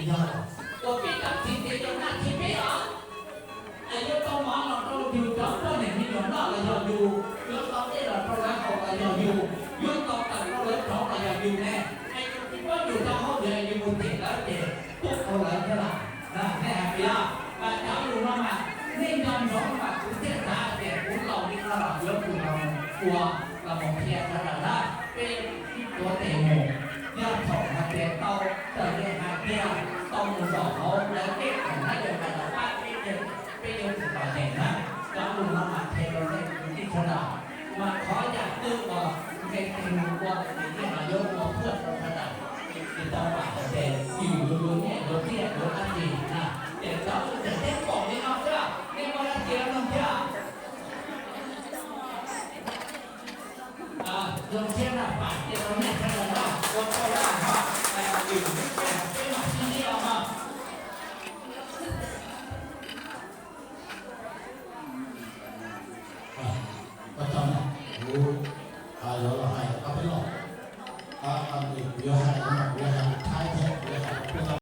Yog, ua peb cov txiv tsev cov naj txiv peb os, es yuav tau mov los rau yus cov poj niam me nyuam noj los yog yus, yuav tau dej los rau lawv haus los yog yus, yuav tau tawm rau lawv rauv los yog yus ne. Es yus tsis paub yus tau hauj lwm yus mus cem lawv ces tuaj qau lawv thiab lawm. Nej hais tias, mas cov lus no mas nej nco ntsoov mas kuv thiaj xav tias kuv laus li no los yuav tsum los ua, los mus qhia sawv daws na. Peb sib tuav tes mus, yog thaum hais tias tau raws li hais tiag, tau mus zaum hauv lawv tej khoom na, yog hais los pab peb, peb yuav tsum tau them na. Cov lus no mas qhia rau nej kwv tij sawv daws, mas qhov yam twg uas nqe tes mus ua ces nej los yuav ua thuaj rau sawv daws, tsis tau pam hais tias yus yuav yuav nyiaj yuav txiaj yuav dab tsi na. Ces cov lus tseem ceeb pom li no xwb, nej muaj dab tsi los nug thiab. Zoo siab na, pam cia rau nej sawv daws na, ua tsaug na ho, yus lub sij hawm peb mam sib ntsib os mog. Ua tsaug na, kuv